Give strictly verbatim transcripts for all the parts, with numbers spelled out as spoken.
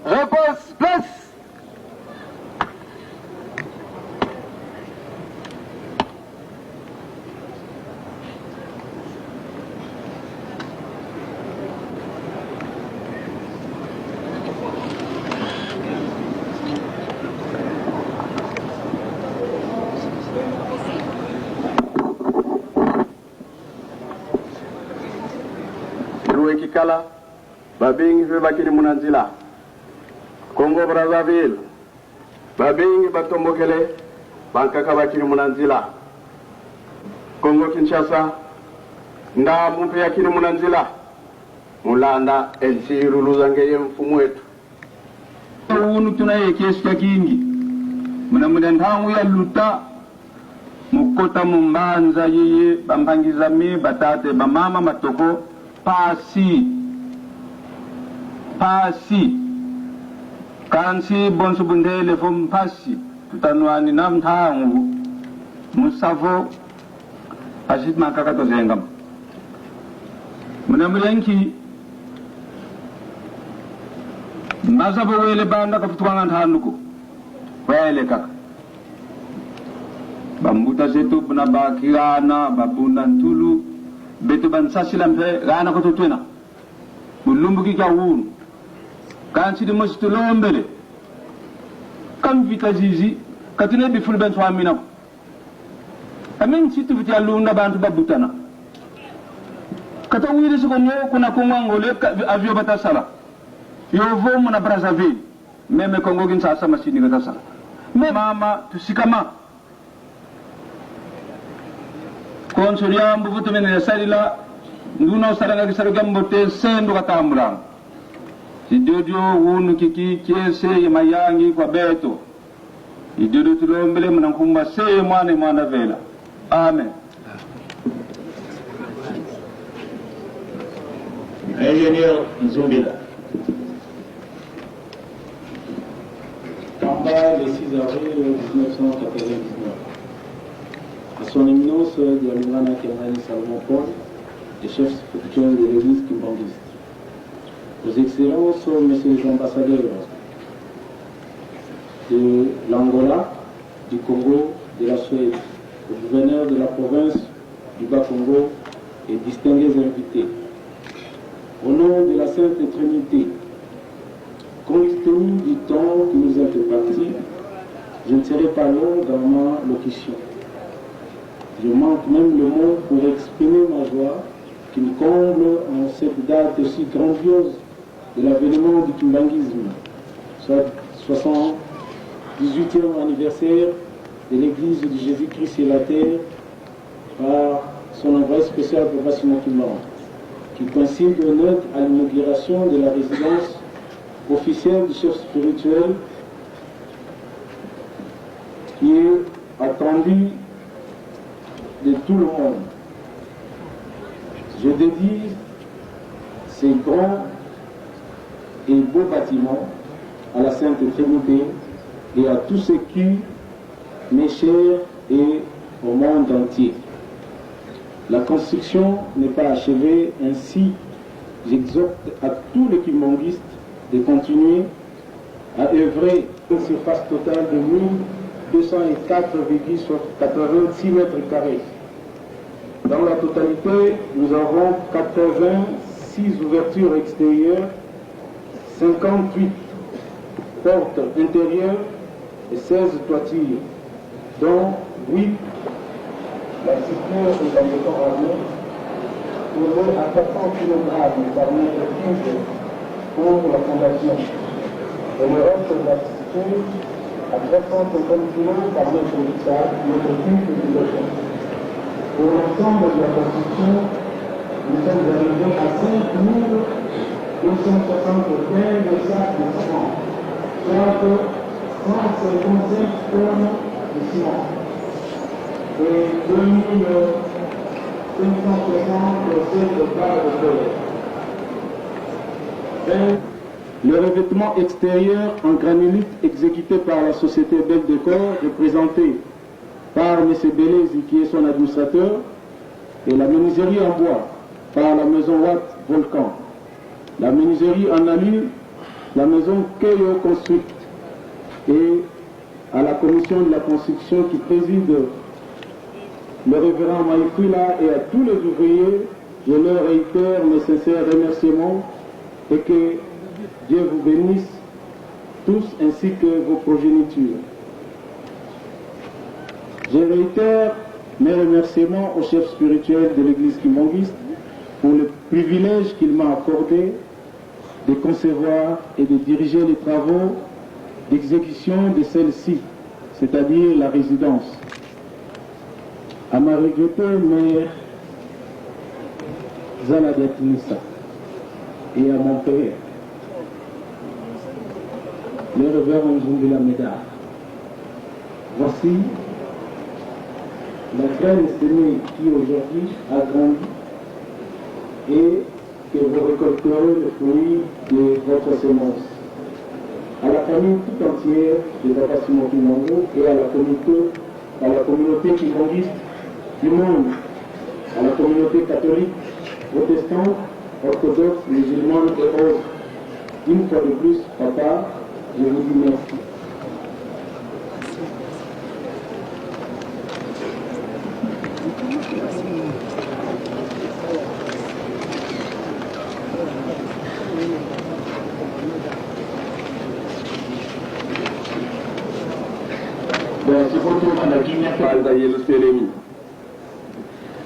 Réponse, place. Luwe kikala, babingi ve bakini muna nzila. Congo Brazzaville, babingi batombokele, bankaka bakini muna nzila. Congo Kinshasa, ndambu mpe yakini muna nzila. Mu landa e nsilulu za ngeye mfumu eto. Wunu tuna ye kiese kiakingi. Muna, muna ntangu yaluta, mu kota mu mbanza yeye, bampangi zame, batata, bamama, matoko, mpasi. Mpasi. Kansi bonso bundele vo mpasi tuta nwanina ntangu, mu sa vo mpasi mankaka twazengama. Muna mulenki, mbaza vo wele banda kafutukwanga ntandu ko. Wele kaka. Bambuta zeto buna bakigana, babunda ntulu, beto bansasila mpe gana ko tutwena. Mu lumbu kia wunu. Kansi dimosi tulombele. Ka mvita zizi, ka tuna ye bifulu bia nswamina ko. Ame nsi tufweti ya lunda bantu babutana. Ka twawidi se Congo, kuna Congo Angola, ka, avion bata sala. Yovo muna Brazzaville. Même Congo Kinshasa masini kata sala. Mais mama, tusikama. Konso diambu vo tumene sadila, nduna usalanga kisalu kia mbote, se ndu katambulanga. I diodio wunu kiki kiese ye mayangi kwa beto. I diodio tulombele muna nkumbu a Se ye Mwana ye Mwanda Vela. Amen. Ingénieur Nzumbila. Kamba, le six avril mille neuf cent quatre-vingt-dix-neuf. À son éminence, Dialungana Kiangani Salomon Paul, le chef spirituel de l'église kimbanguiste. Vos Excellences, Messieurs les ambassadeurs de l'Angola, du Congo, de la Suède, le gouverneur de la province du Bas-Congo et distingués invités. Au nom de la Sainte Trinité, compte tenu du temps qui nous est imparti, je ne serai pas long dans ma locution. Je manque même le mot pour exprimer ma joie qui me comble en cette date si grandiose de l'avènement du kimbanguisme, soit soixante-dix-huitième anniversaire de l'Église de Jésus-Christ sur la terre, par son envoyé spécial, Papa Simon Kimbangu, qui coïncide net à l'inauguration de la résidence officielle du chef spirituel, qui est attendue de tout le monde. Je dédie ce grand et beau bâtiment à la Sainte Trinité et à tous ceux qui m'est cher et au monde entier. La construction n'est pas achevée, ainsi j'exhorte à tous les kimbanguistes de continuer à œuvrer une surface totale de mille deux cent quatre virgule quatre-vingt-six mètres carrés. Dans la totalité, nous avons quatre-vingt-six ouvertures extérieures, cinquante-huit portes intérieures et seize toitures, dont huit. La structure est en béton armé, pesant à quatre cents kilogrammes par mètre cube pour la fondation. Et le reste de la structure à trois cent cinquante kilos par mètre cube, mètre cube de béton. Pour l'ensemble de la construction, nous sommes arrivés à cinq mille deux cent soixante-quinze sacs de ciment, soit cent cinquante-cinq tonnes de ciment et deux mille cinq cent soixante barres de fer. Le revêtement extérieur en granulite exécuté par la société Belle Décor, représentée par Monsieur Belezi, qui est son administrateur, et la menuiserie en bois par la maison Watt Volcan. La menuiserie en alu La maison que yo construite et à la commission de la construction qui préside le révérend Maifwila et à tous les ouvriers, je leur réitère mes sincères remerciements et que Dieu vous bénisse tous ainsi que vos progénitures. Je réitère mes remerciements au chef spirituel de l'église kimbanguiste pour le privilège qu'il m'a accordé de concevoir et de diriger les travaux d'exécution de celle-ci, c'est-à-dire la résidence. À ma regrettée mère Zala Diakinisa et à mon père, le révérend Nzumbila Médard. Voici la graine semée qui aujourd'hui a grandi et que vous récolterez le fruit de votre semence. À la famille tout entière de Papa Simon Kimbangu et à la communauté, à la communauté kimbanguiste du monde, à la communauté catholique, protestante, orthodoxe, musulmane et autres. Une fois de plus, Papa, je vous dis merci. Bon, c'est pour tout le monde qui vient faire. Mbanza Yelusalemi.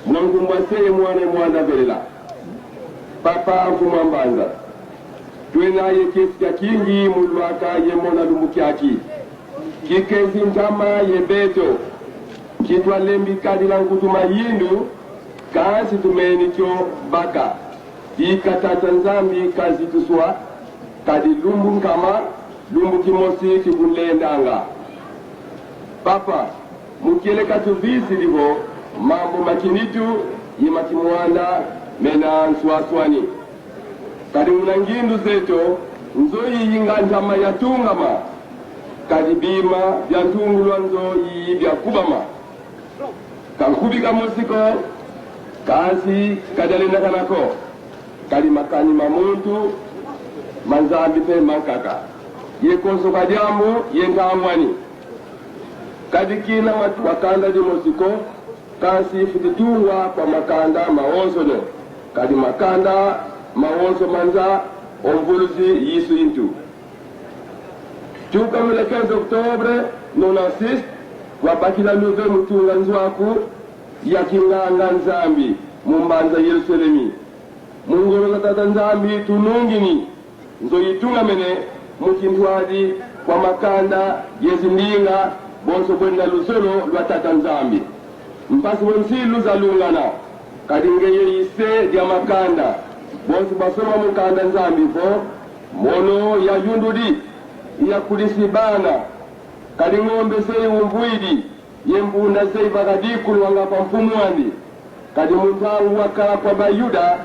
Muna nkumbu a Se ye Mwana ye Mwanda Velela. Papa Mfumu a Mbanza, twena ye kiese kia kingi mu lwaka ye mona lumbu kiaki. Kikezi ntama ye beto, ki twalembi kadila nkutu mayindu, kansi tumeni kio baka. Bika Tata Nzambi kazi tuswa, kadi lumbu nkama, lumbu kimosi kikunlendanga. Papa, mu kieleka tubizidi vo mambu ma kinitu ye ma kimwanda mena nswaswani. Kadi muna ngindu zeto, nzo yiyi nga ntama yatungama, kadi bima bia ntungulu a nzo yiyi biakubama. Ka nkubi kamosi ko, kansi ka dialendakana ko, kadi makani ma muntu, ma Nzambi mpe mankaka. Ye konso kwa diambu ye ntangwani. Kadi kina matu-, kwa kanda dimosi ko, kansi fweti tungwa kwa makanda mawonsono, kadi makanda mawonso ma nza o mvuluzi Yisu yintu. Tuka mu le quinze octobre nonante-six, wabakila luve mu tunga nzo aku ya kinganga Nzambi mu mbanza Yelusalemi. Mu ngolo za Tata Nzambi tunungini, nzo yitungamene mu kintwadi kwa makanda ye zindinga, bonso bwena luzolo lwa Tata Nzambi. Mpasi mu nsilu zalungana, kadi ngeye i se dia makanda, bonso basoma mu kanda Nzambi vo: Mono yayundudi, yakulisi bana, kadi ngombe zeyi umvwidi, ye mpunda zeyi vaka dikulwanga kwa mfumu andi. Kadi mu ntangu wakala kwa Bayuda,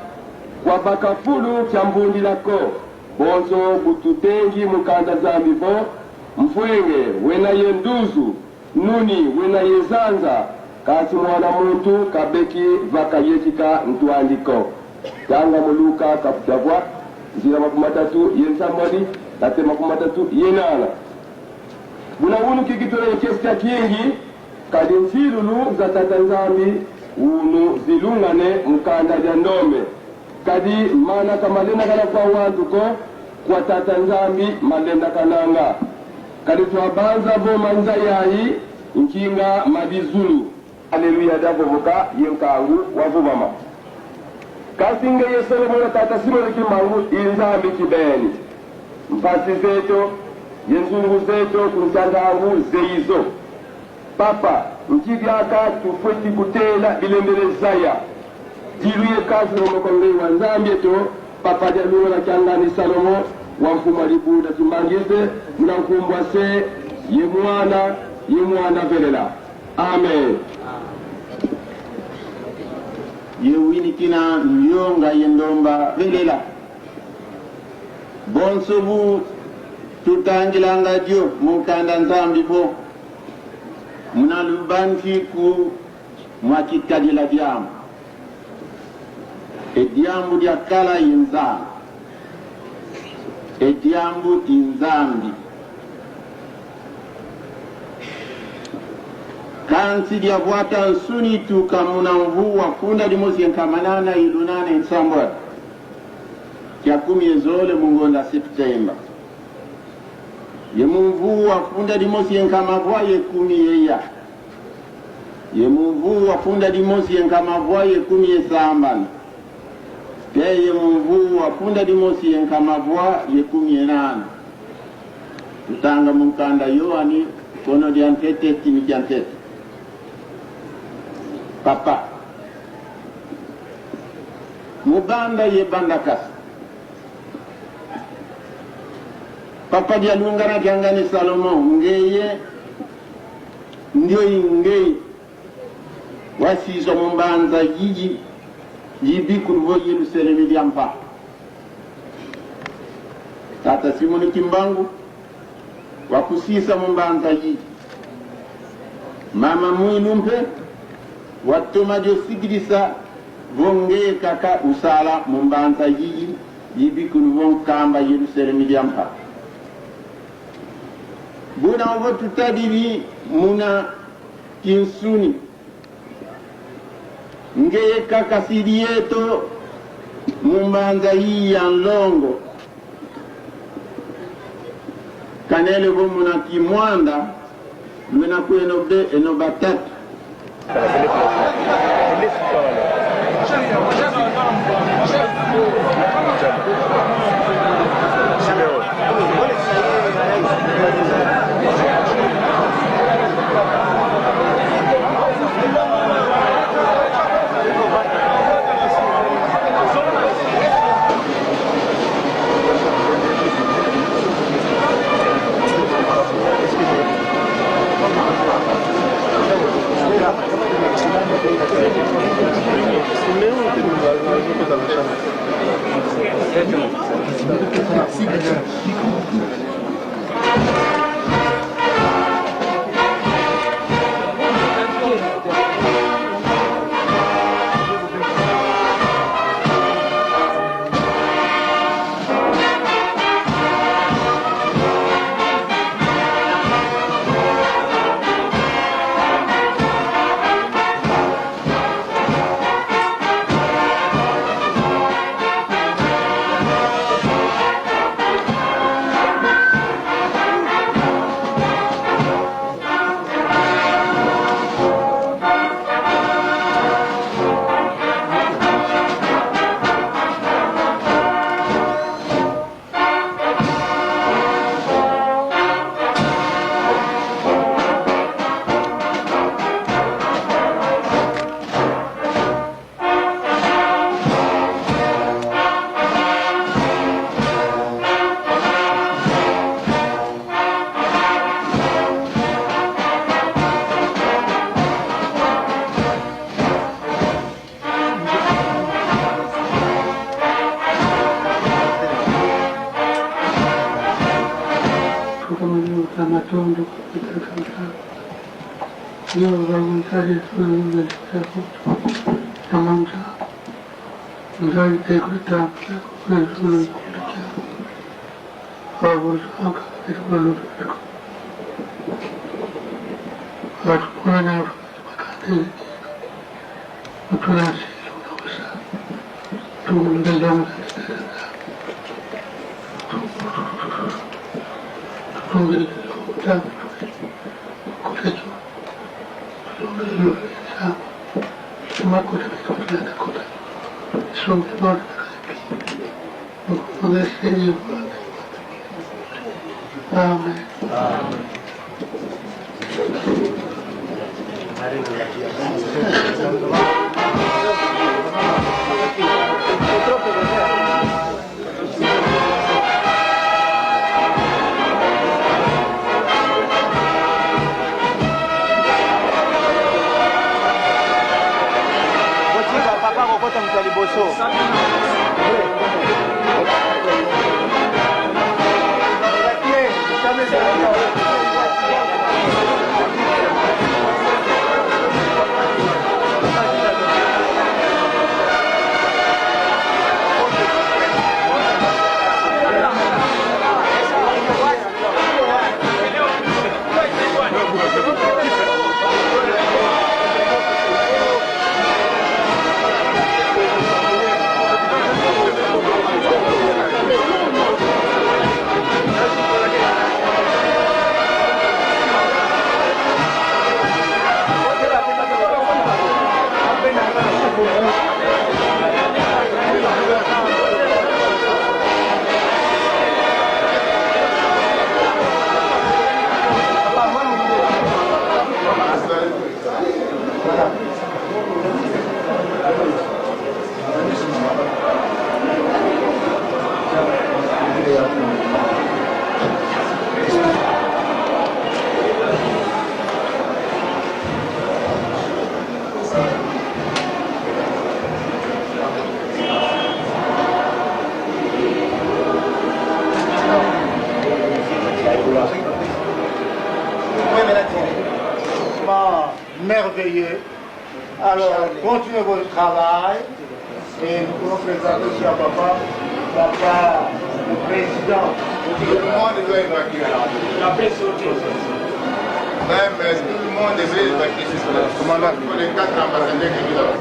kwabaka fulu kia mbundila ko. Bonso bu tutengi mu kanda Nzambi vo: Mfwenge wena ye nduzu, nuni wena ye zanza, kansi mwana muntu kabeki vaka yekika ntu andi ko. Tanga mu Luka kapu kia vwa, nzila makumatatu ye nsambwadi, kate makumatatu ye nana. Buna unu kikitula ye kiese kia kingi, kadi nsilulu za Tata Nzambi unu zilungane mu kanda dia ndombe. Kadi mana ka malendakana kwa wantu ko, kwa Tata Nzambi malendakananga. Kadi twabanza vo ma nza yayi nkinga ma dizulu. Aleluya, diavovoka ye nkangu wavovama. Kansi ngeye Solomona tata Simoni Kimbangu i Nzambi kibeni. Mpasi zeto ye nzungu zeto ku ntantangu zeyi zo. Papa, nki diaka tufweti kutela bilembele zaya? Dilu ye kazi mu moko ngeye wa Nzambi eto, Papa dia lungana kiangani Salomo, wa mfumu a dibundu kimbanguiste, muna nkumbu a Se, ye Mwana, ye Mwanda Velela. Amen. Ye wini kina Nlionga ye Ndomba Velela. Bonso bu tutangilanga dio mu nkanda Nzambi vo: Muna lubanziku mwa kikadila diambu, e diambu diakala ye Nzambi. E diambu i Nzambi. Kansi diavwata nsuni tuka muna mvu wa funda dimosi ye nkama nana ye lunana ye nsambwadi, kia kumi ye zole mu ngonda Septemba. Ye mu mvu wa funda dimosi ye nkama vwa ye kumi ye ya. Ye mu mvu wa funda dimosi ye nkama vwa ye kumi ye sambanu. Mpe ye mu mvu wa funda dimosi ye nkama vwa ye kumi ye nana. Tutanga mu nkanda Yoani, kono dia ntete, tini kia ntete. Papa. Mu banda ye banda kasi. Papa dia lungana kia ngani Salomon, ngeye, ndio i ngeye. Wasisa mu mbanza yiyi, yibikulu vo Yerusalemi dia mpa. Tata Simoni Kimbangu, wakusisa mu mbanza yiyi. Mama Mwilu mpe, watoma dio sikidisa vo ngeye kaka usala mu mbanza yiyi, yibikulu vo Nkamba Yerusalemi dia mpa. Buna ovo tutadidi muna kinsuni. Ngeye kaka sidi yeto mu mbanza yiyi ya nlongo. Kanele vo muna kimwanda, lwena kweno be eno batatu. Tukamaliza matondo katika kanisa. Leo vamos a hacer una Nzambi te kutambula kukula zulu ikulu kia. Wabuzwanga ikulo luteko. Watu kuna na bakande. Mutuna sisi unakusa. Tungulele longa. Tungulele longa. Kulecho. Tungulele longa. Makuta kulecho. Sunge bora. Amen. Botika papa kokota moto ya liboso. Merveilleux. Alors, continuez votre travail et nous pouvons présenter ça à papa, papa, le président. Tout le monde doit évacuer. La paix sur terre. Même, euh, tout le monde devait évacuer ce soir. Commandant. Pour les quatre ambassadeurs qui sont là.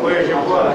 Oui, je vois.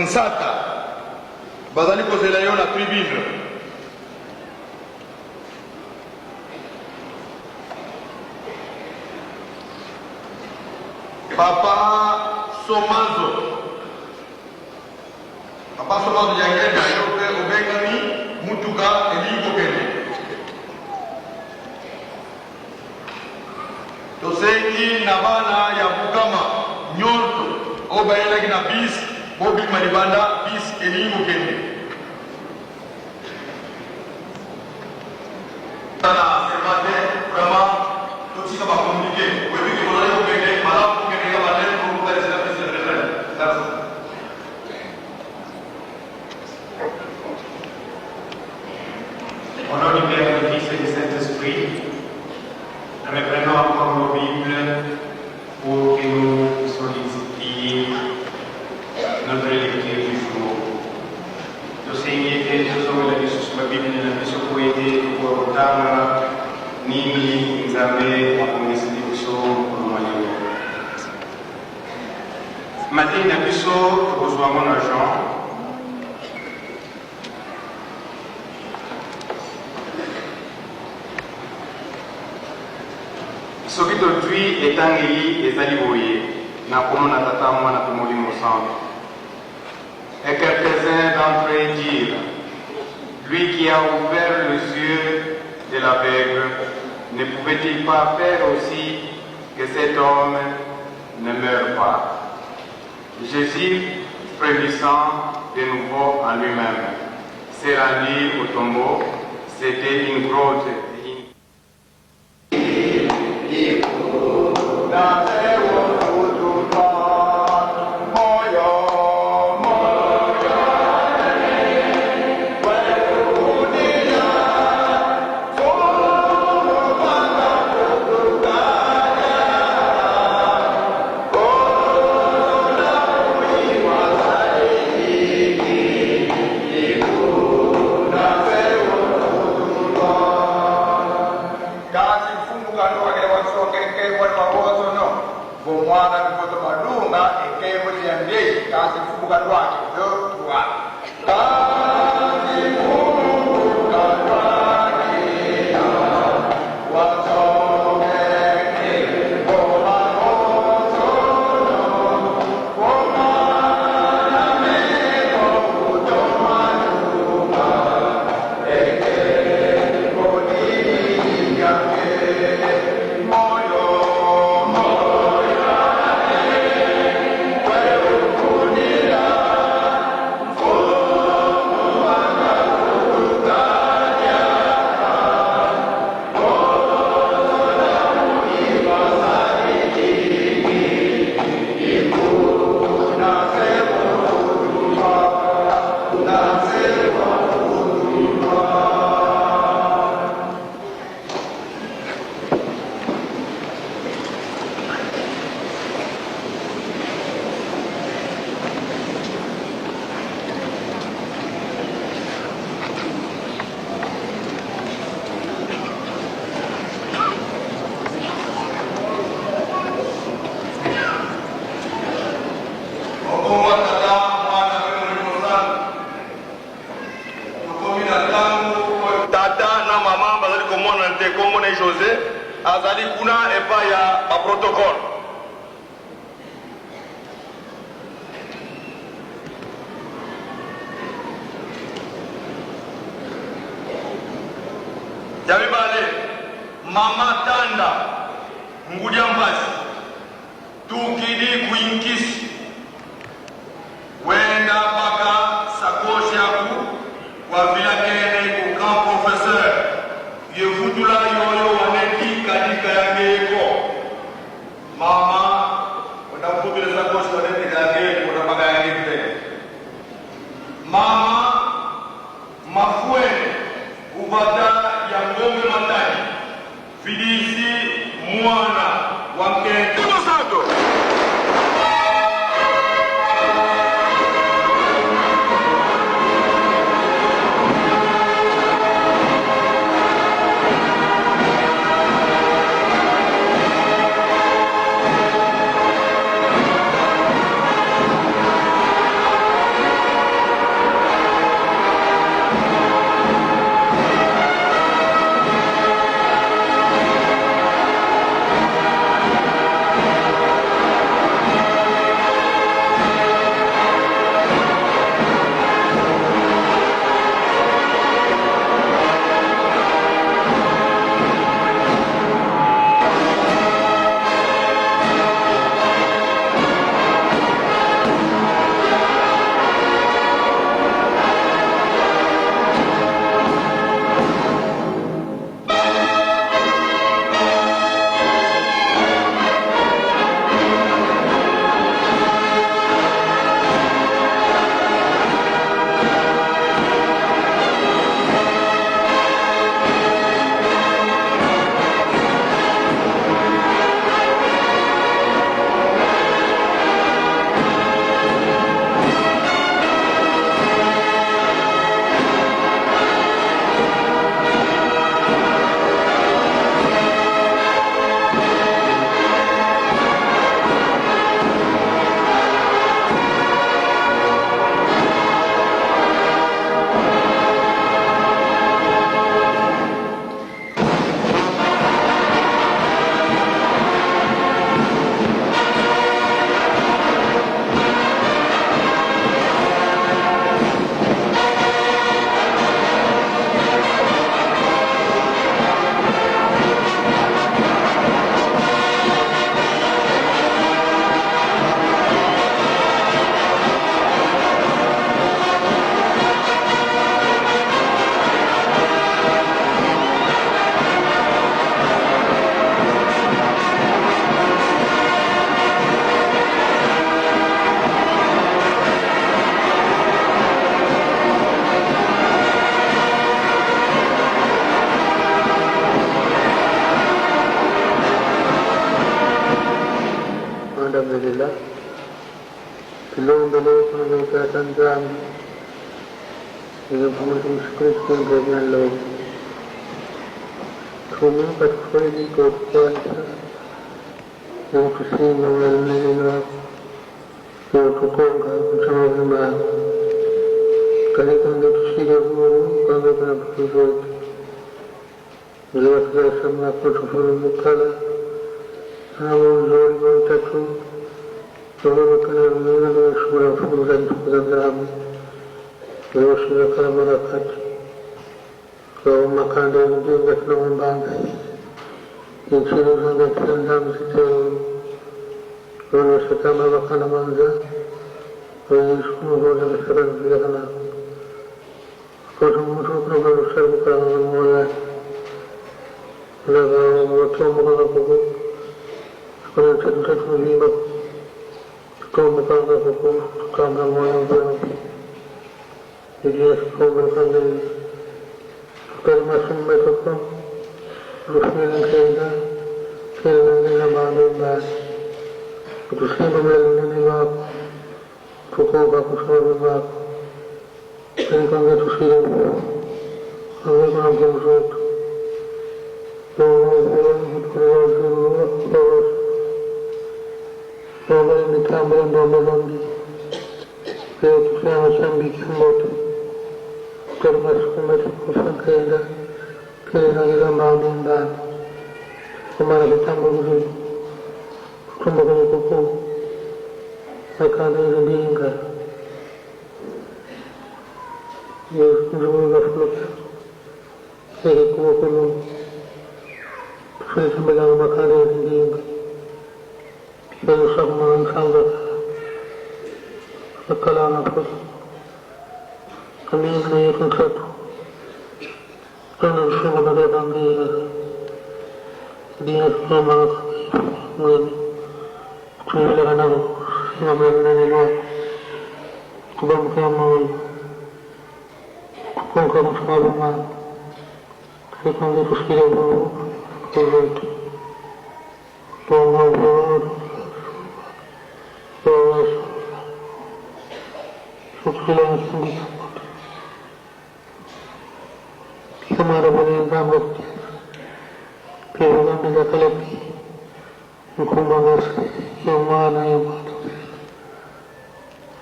Nsata, bazali kozela yo na tribune. Papa Somazo. Papa Somazo Diangienda, yo mpe obengami, mutuka elingi kokende. Tosengi na bana ya Bukama nyonso oyo bayelaki na bus, bobima libanda, bus elingi kokende. Tala, c'est pas vrai, vraiment, totika ba communiqué. Oyebi ke bozali kokende, malamu kokende na ba lettres, pour vous faire la piste de repère. Merci. Au nom du Père, du Fils et du Saint-Esprit, nous reprenons encore nos Bibles pour que nous sollicitions notre lecture du jour. Tosengi ete tozongela lisusu ba Bible na biso mpo ete tokoka kotanga nini Nzambe amoniseli biso mokolo mwa lelo. Mateni na biso tokozwa yango na Jean. Soki totwi etangeli, ezali boye: na kombo na Tata, Mwana mpe Molimo Santu. Et quelques-uns d'entre eux dirent: Lui qui a ouvert les yeux de l'aveugle, ne pouvait-il pas faire aussi que cet homme ne meure pas? Jésus, frémissant de nouveau en lui-même, se rendit au tombeau. C'était une grotte. Kansi Mfumu Kalwake wansokele nkembo na mawozo, no? Vo mwana mikoto malunga, e nkembo dia ndei, kansi Mfumu Kalwake, deux, trois. Au revoir, Tata, Mwana, Molimo Santu. Tokomi na ntango oyo tata na mama bazali komonana te. Kombo na ye José, azali kuna epai ya ba protocole. Ya mibale, mama Tanda, ngudi ya mpasi. Tukidi ku nkisi. Wenda baka sacoche yaku, wavilakene ku grand professeur. Ye vutula yoyo waneti kadika ya ngeye ko. Mama, wenda vutula sacoche waneti ka ya ngeye ko, wenda baka ya ngeye ko. Mama, mafwene, ku vata ya Ngombe Matadi, vidisi mwana wa nkento. Santo. Lomba loku kuna Tata Nzambi, ye Mfumu Yesu Kristu, ye Mpeve ya Nlongo. Tumi katukweli kwa tukwasa, ye kutusimba mwa lunene lwaku, ye kutukonka ku ntama vima. Kadi kange tusidi vulu, kange kuna mputu zeto. Nzila tuzasamuna kutufulu mukala, na mu nzoli mu ntatu, tuzasamuna kala muna na sura fulu za ntuku za Nzambi. Nzila tuzasamuna kala muna kati. Kwa makanda ndinga tuna mumbanza. Insilu zanga tuna Nzambi zitelo. Kono satama makanda manza. Kwa Yesu kumu hoza kasaka nzila kana. Kono muntu kuna kwa sabu kwa mwana. Kuna kwa mwana kwa kwa. Kuna tatu tatu mzima. Kwa mwana kwa kwa. Kwa mwana kwa kwa. Yesu kwa mwana kwa kwa. Kwa masumu metoko. Rufina kenda. Kenda nina mwana. Kutusimba mwana nini wako. Kukonka ku ntama vima. Kadi kange tusidi vulu, kange kuna mputu zeto. Nongo vulu, mputu zeto, vulu, vulu. Nongo ni mitambula, nongo lombi. Leo tukianga sambi kiambote. Kadi masumu metoko sankenda. Kadi na kila mama mbana. Kumana kutambula kuzulu. Kutumba kwenye kuku. Makanda ndinga. Yesu, nzungu za fuluka. Sege kuwa kulu. Fuluka mbela makanda ya ndinga. Yesu, sakumana nsanga. Sakala na fuluka. Kadi na Yesu nsatu. Kana nsanga na kambira. Dia soma. Mwana. Kuya la kana. Sima mwana nani lo. Kuba mkama. Kukonka mfano mama. Kadi kange tusidi vulu, kuzetu. Tonga vulu, vulu, sukila nsingi. Kamara vulu nzambo. Pia vulu nzambo kalapi. Nkumbu a Mwana, ye Mwana.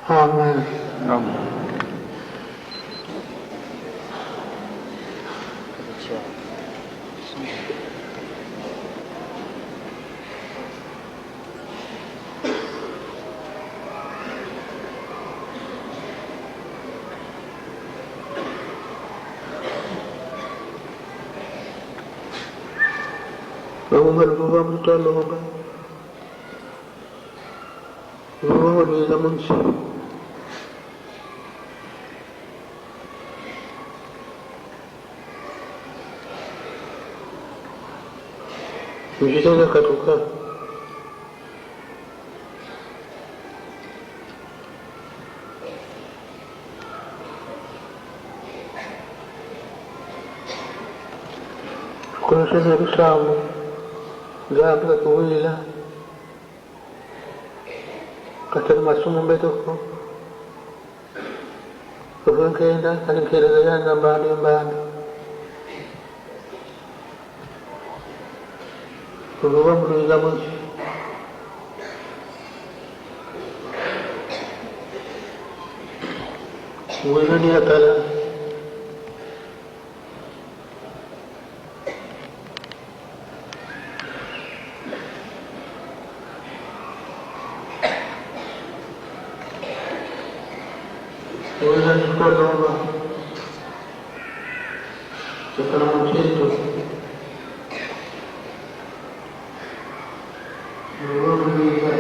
Amen. Amen. Vamos, vamos, vamos, vamos. Luvovanga lwiza mu nsi. Nzila zakatuka. Kuna sena lusambu. Nzambi katuwila. Katadi masumu meto ko. Kufwa nkenda, kadi nkeleza ya Nzambi mbanda. Kuluwa mu lwiza mu nsi. Ngwina ni atala. Wena ni kwa lomba. Chakala mcheto. Lomba.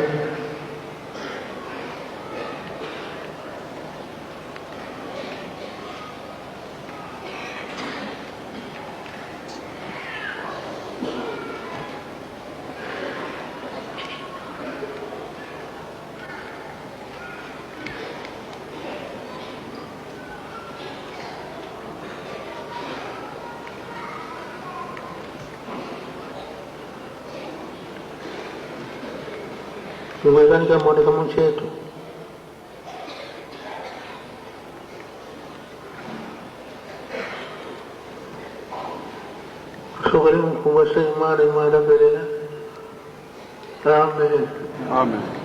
Ngweza ni kamoneka mu nsi eto. Wele mfumu se mane mara belela. Amen. Amen.